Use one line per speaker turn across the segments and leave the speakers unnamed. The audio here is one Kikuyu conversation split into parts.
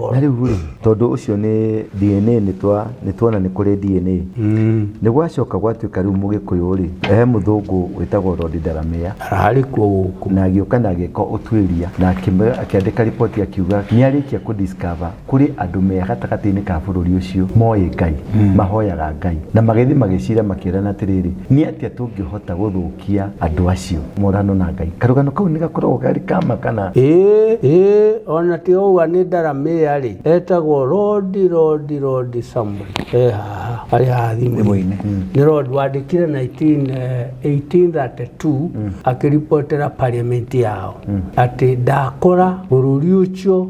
Na rĩu rĩ, tondũ ũcio nĩ DNA, nĩ tuona nĩ kũrĩ DNA, nĩ gwacoka gwatuĩka rĩu Mũgĩkũyũ rĩ, he mũthũngũ wĩtagwo Lord Delamere.
Ararĩ kuo gũkũ.
Na agĩũka na agĩka ũtuĩria na akĩandĩka riboti, akiuga nĩ arĩkia kũ discover kũrĩ andũ me gatagatĩ-inĩ ka bũrũri ũcio moĩ Ngai, mahoyaga Ngai, na magĩthiĩ magĩcira makĩrana atĩrĩrĩ, nĩ atĩa tũngĩhota gũthũkia andũ acio morano na Ngai? Karũgano kau nĩ gakoragwo karĩ kama kana?
Ĩĩ, ona ti ũguo, nĩ Delamere rĩ, etagwo Lord somebody, e haha, arĩ haha thimũ-inĩ. Nĩ Lord wandĩkire 19, 1832 akĩribotera parliament yao atĩ ndakora bũrũri ũcio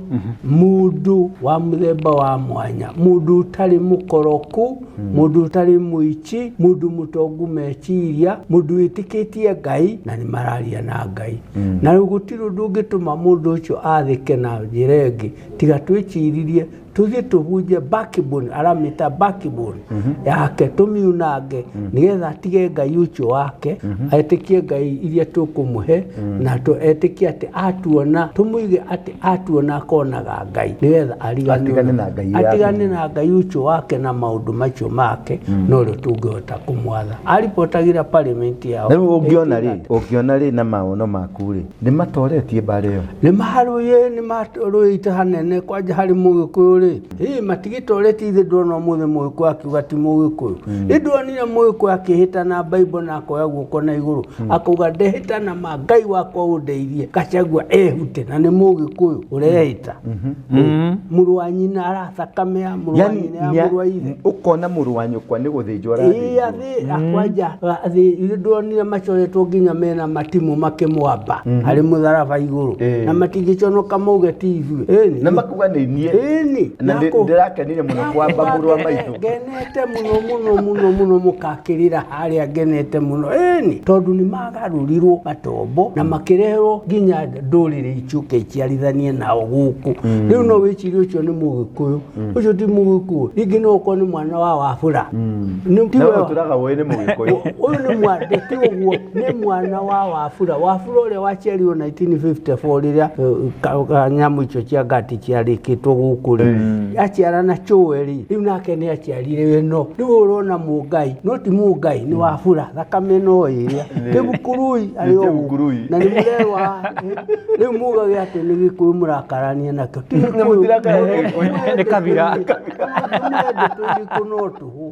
mũndũ wa mũthemba wa mwanya, mũndũ ũtarĩ mũkoroku, mũndũ ũtarĩ mũici, mũndũ mũtongu meciria, mũndũ wĩtĩkĩtie Ngai na nĩ mararia na Ngai, na rĩu gũtirĩ ũndũ ũngĩtũma mũndũ ũcio athĩke na njĩra ĩngĩ tiga twĩciririe tũthiĩ tũbunje backbone, aramĩta backbone yake, tũmiunange nĩgetha atige Ngai ũcio wake, etĩkie ngai iria tũkũmũhe, na etĩkie atĩ atuona, tũmũige atĩ atuona akonaga Ngai, nĩgetha
atigane na Ngai yake.
Atigane na Ngai ũcio wake na maũndũ macio make, no rĩo tũngĩhota kũmwatha. Aribotagĩra parliament yao.
Na rĩu ũngĩona rĩ, na mawono maku rĩ, nĩ matoretie mbara ĩyo?
Nĩ marũĩ, nĩ marũĩte hanene kwanja harĩ Mũgĩkũyũ rĩ, ĩ matigĩtoretie. Ithe ndona ũmũthĩ Mũgĩkũyũ akiuga ti Mũgĩkũyũ. Ĩ ndonire Mũgĩkũyũ akĩhĩta na Bible na akoya guoko na igũrũ akauga, "Ndehĩta na ma Ngai wakwa ũndeithie Gachagua ehute," na nĩ Mũgĩkũyũ ũrehĩta, mũrũ wa nyina arathakame ya mũrũ wa
Yani
nyina ya mũrũ wa ithe.
Ũkona mũrũ wa nyũkwa nĩ gũthĩnjwo
Ĩĩ.
arathĩnjwo.
Athĩ akwanja athĩ ithe ndonire macoretwo nginya mena matimũ makĩmwamba harĩ mũtharaba igũrũ na matingĩconoka mauge ti ithuĩ. Ĩni.
Na makuga nĩ niĩ.
Ĩni.
Na ndĩrakenire mũno kwamba mũrũ wa maitũ.
Ngenete mũno mũno mũno mũno, mũkakĩrĩra harĩa, ngenete mũno, ĩni, tondũ nĩ magarũrirwo matombo na makĩreherwo nginya ndũrĩrĩ icuke iciarithanie nao gũkũ. Rĩu no wĩcirie ũcio nĩ Mũgĩkũyũ, ũcio ti Mũgĩkũyũ, rĩngĩ no ũkorwo nĩ mwana wa Wabũra.
Na we ũtũraga ũĩ nĩ Mũgĩkũyũ.
Ũyũ nĩ mwana, ti ũguo, nĩ mwana wa Wabura, Wabura ũrĩa waciarirwo 1954 rĩrĩa nyamũ icio cia ngati ciarĩkĩtwo gũkũ rĩ, aciarana cũwe rĩ, rĩu nake nĩ aciarire ĩno. Rĩu ũrona Mũngai no ti Mũngai, nĩ Wabura, thakame no ĩrĩa Kĩbukurui arĩ o gũkũ.
Kĩbukurui.
Na nĩ mũrerwa rĩu mugage atĩ nĩ Gĩkũyũ mũrakarania nakĩo, ti Gĩkũyũ.
Mũtirakarania Gĩkũyũ.
Nĩ kabira.
Mũrendetwo Gĩkũyũ no tũhũ.